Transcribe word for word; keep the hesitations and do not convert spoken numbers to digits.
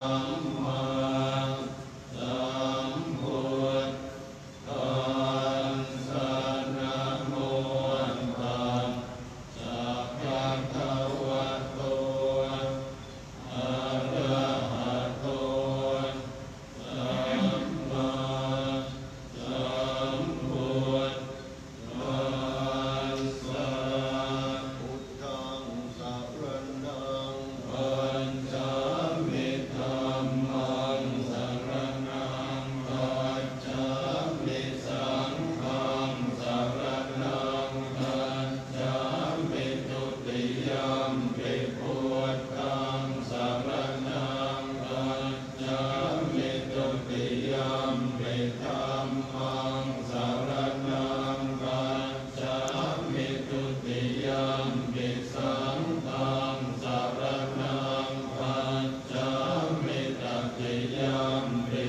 sammāsambuddhassa. Namo tassa bhagavato arahato sammāsambuddhassa. Buddhaṃ saraṇaṃ gacchāmi. Dhammaṃ saraṇaṃ gacchāmi. Saṅghaṃ saraṇaṃ gacchāmi. Dutiyampi buddhaṃ saraṇaṃ gacchāmi. Dutiyampi dhammaṃ saraṇaṃ gacchāmi. Dutiyampi saṅghaṃ saraṇaṃ gacchāmi. Tatiyampi